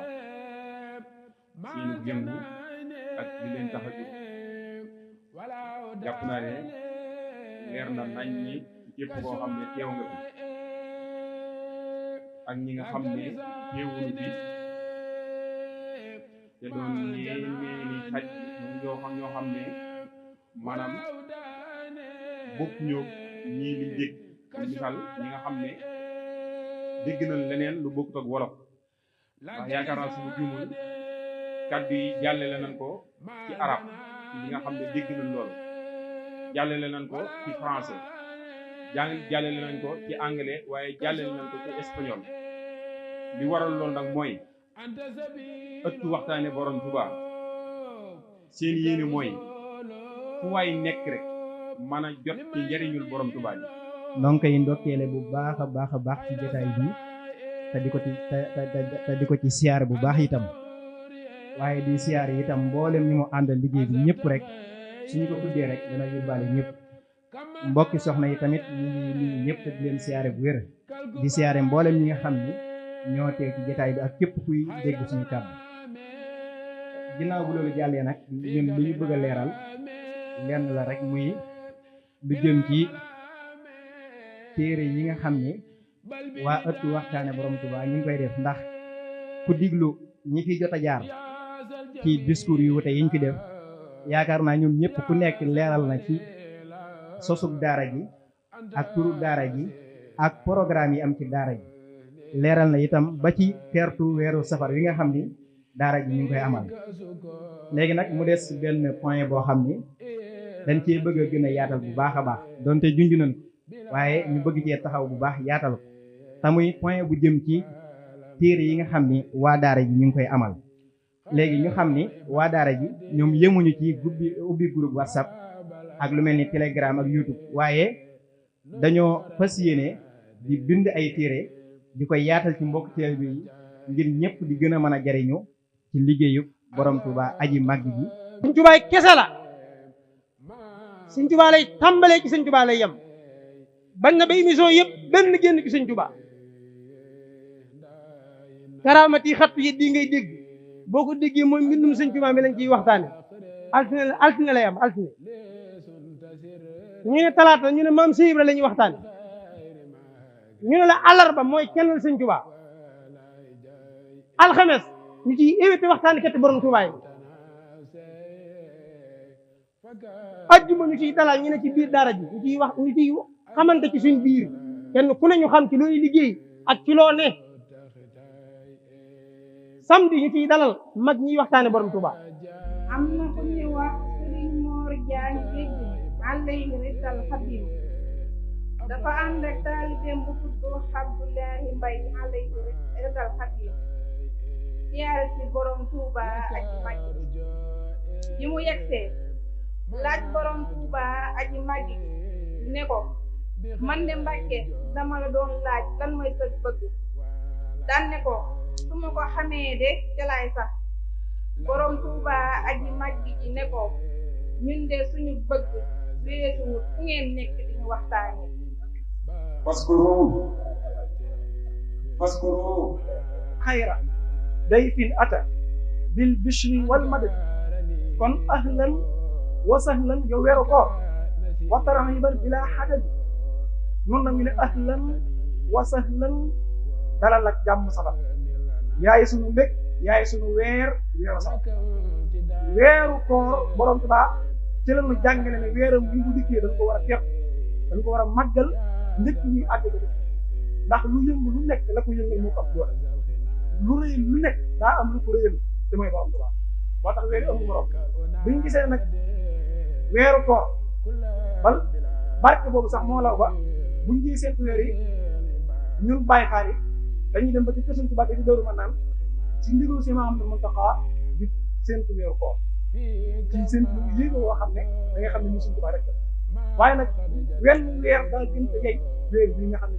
Tuubaa seenu yëngu ak li leen tax a jóg jàpp naa ne leer na nañ ñi képp koo xam ne teew nga fi ak ñi nga xam ne teewul bi te doon yéeneeni xaj ñoo xam ne maanaam bokk ñoo ñii liñ dégg misaal ñi nga xam ne dégg nañ leneen lu bokkut ak wolof ndax yaakaar naa suñu juumul kàddu yi jàllale nañ ko ci arab ñi nga xam ne dégg nañ loolu jàllale nañ ko ci français jàllale nañ ko ci anglais waaye jàllale nañ ko ci espagnol li waral loolu nag mooy ëttu waxtaane borom Tuubaa seen yéene mooy fu waay nekk rek mën a jot ci njariñul borom Tuubaa ji donc koy ndokkeele bu baax a baax ci jotaay bi te di ko ci siyaare bu baax itam waaye di siyaare itam mboolem ñi mu àndal liggéey bi ñëpp rek suñu ko tuddee rek dana yóbbaale ñëpp mbokki soxna yi tamit ñu ngi ñëpp di leen siyaare bu wér di siyaare mboolem ñi nga xam ni ñoo teew ci jotaay bi ak képp kuy dégg suñu kàddu ginnaaw bu loolu jàllee nag ñun lu ñu bëgg a leeral lenn la rek muy lu jëm ci téere yi nga xam ni waa ëttu waxtaane borom Tuubaa ñu ngi koy def ndax ku diglu ñi fi jot a jaar ci discours yu wute yiñ fi def yaakaar naa ñoom ñëpp ku nekk leeral na ci sosug daara ji ak turu daara ji ak programme yi am ci daara ji leeral na itam ba ci teertu weeru safar wi nga xam ni daara ji ñu ngi koy amal léegi nag mu des benn point boo xam ni dañ cee bëgg a gën a yaatal bu baax a baax donte junj nañ ko waaye ñu bëgg cee taxaw bu baax yaatal ko te muy point bu jëm ci téere yi nga xam ni waa daara ji ñu ngi koy amal léegi ñu xam ni waa daara ji ñoom yemuñu ci ubbi groupe WhatsApp ak lu mel ni Telegram ak YouTube waaye dañoo fas yéene di bind ay téere di koy yaatal ci mbokk taalibe yi ngir ñëpp di gën a mën a jariñu ci liggéeyu borom Tuubaa aji màgg ji. Sëñ Tuubaa kese la Sëñ Tuubaa lay tàmbalee ci Sëñ Tuubaa lay yem bañ na ba émission yëpp benn génn ci Sëñ Tuubaa karaamati xattu yi di ngay dégg boo ko déggee mooy mbindum Sëñ Tuubaa mi lañ ciy waxtaane altine lay am altine ñu ne talaata ñu ne maam Cheikh Ibra la ñuy waxtaane ñu ne la àllarba mooy kennal Sëñ Tuubaa alxames ñu ciy évité waxtaane kett borom Tuubaa yi ajjuma ñu ciy dalal ñu ne ci biir daara ji ñu ciy xamante ci suñ biir kenn ku ne ñu xam ci looy liggéey ak ci loo ne samedi ñu ciy dalal mag ñiy waxtaane borom Tuubaa am na ku ñu wax Sëriñ Moor Jaañ dégg alayhi ridal xadim dafa ànd ak taalibeem bu tudd Abdullahi Mbay alayhi ridal xadim siyaare ci borom Tuubaa aji mag ji mu yegsee laaj borom Tuubaa aji mag ne ko man de Mbàkke dama la doon laaj lan mooy sa bëgg daan ne ko su ma ko xamee de ca laay sax borom Tuubaa aji mag ji ne ko ñun de suñu bëgg weesuwut fu ngeen nekk di ñu waxtaane faskuru xayra dayfin ata bil bishri wal madad kon ahlan wa sahlan yow weeru koor wa tarhiban bila xadad nun na ñu ne ahlan wa sahlan dalal ak jàmm safar yaay suñu mbég yaay suñu weeru safar weeru koor borom Tuubaa ci la ñu jàngale ne weeram bi bu dikkee dañ ko war a teex dañ ko war a màggal njëkk ñuy àgg ko ndax lu yëngu lu nekk la ko yëngal mu ëpp doole lu rëy lu nekk daa am lu ko rëyal te mooy borom Tuubaa moo tax weeri ëmb morom buñ gisee nag weeru koor bal barke boobu sax moo la ba buñ gisee seen weer yi ñun bàyyi xaar yi dañuy dem ba ci kër Sëñ Tuubaa di dóoru ma naan ci ndigalu si ma am na Muntaxa di séntu weeru koor ci séntu yéeg woo xam ne da nga xam ne ñu Sëñ Tuubaa rek waaye nag wenn weer daa gën a jey weer bi nga xam ne